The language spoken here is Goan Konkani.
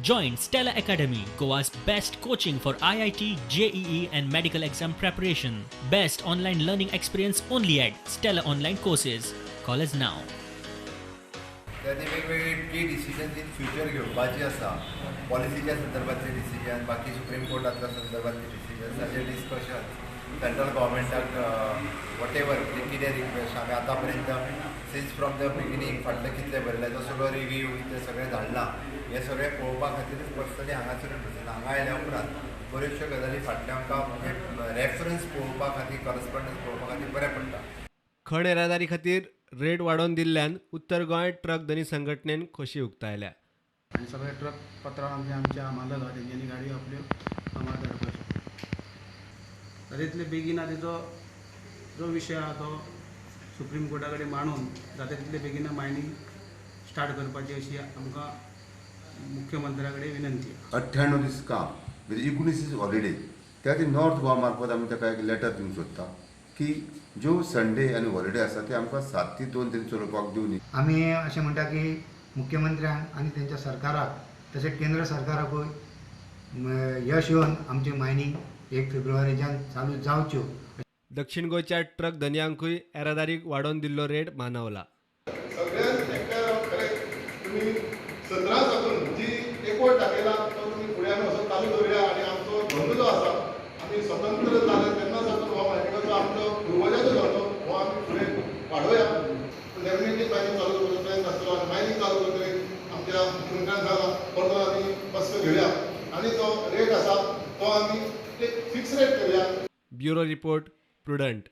Join Stella Academy, Goa's best coaching for IIT, JEE and medical exam preparation. Best online learning experience only at Stella Online Courses. Call us now. त्याचे वेगवेगळे की डिसिजन इन फ्युचर घेवपाची आसा, पॉलिसीच्या संदर्भातले डिसिजन, बाकी सुप्रीम कोर्टातल्या संदर्भातले डिसिजन, ताचे डिस्कशन सेंट्रल गव्हर्मेंटाक what ever कितें रिक्वेस्ट आमी आतां पर्यंत सिन्स फ्रॉम the beginning फाटले कितले बरयले तो सगळो रिव्यू ते सगळें धाडलां. हें सगळें पळोवपा खातीरच पर्सनली हांगासर प्रेझेंट. हांगा आयल्या उपरांत बऱ्योचश्यो गजाली फाटल्या आमकां म्हणजे रेफरन्स पळोवपा खातीर, करस्पॉन्डन्स पळोवपा खातीर बरें पडटा. खण येरादारी खातीर रेट वाडोवन दिल्ल्यान उत्तर गोंय ट्रक धनी संघटनेन खोशी उक्तायल्या. आनी सगळे ट्रक पत्रां आमचे आमच्या मालक आहा तेंच्यांनी गाडयो आपल्यो हांगा धाडपाच्यो. जाता तितले बेगीन तेजो जो विशय आहा तो सुप्रीम कोर्टा कडेन मांडून जाता तितले बेगीन मायनींग स्टार्ट करपाची अशी आमकां मुख्यमंत्र्या कडेन विनंती. 98 दीस काम म्हणजे 19 दीस हॉलिडे, त्या खातीर नॉर्थ गोवा मार्फत आमी ताका एक लेटर दिवंक सोदता की ज्यो संडे आनी हॉलिडे आसा ते आमकां 7 ते 2 तरी चलोवपाक दिवनी. आमी अशें म्हणटा की मुख्यमंत्र्यांक आनी तेंच्या सरकाराक तशें केंद्र सरकाराकूय यश येवन आमची मायनींग 1 फेब्रुवारीच्यान चालू जावच्यो. दक्षिण गोंयच्या ट्रक धनयांकूय येरादारीक वाडोवन दिल्लो रेट मानवला. सगळ्यांक एकठांय रावन खरें तुमी 17 साकून जी एकवट दाखयला तो तुमी फुडें आमी असो चालू दवरुया. आनी आमचो धंदो जो आसा आमी स्वतंत्र जाले तेन्ना साकून हो मायनिंगाचो आमचो पुर्वजाचो धंदो हो आमी फुडें वाडोवया. डेफिनेटली मायनींग चालू करपाचो प्रयत्न आसतलो आनी मायनींग चालू करतकीर आमच्या मुख्यमंत्र्यान सांगला परतून आमी बसका घेवया आनी जो रेट आसा तो आमी एक फिक्स रेट करूया. Bureau report, Prudent.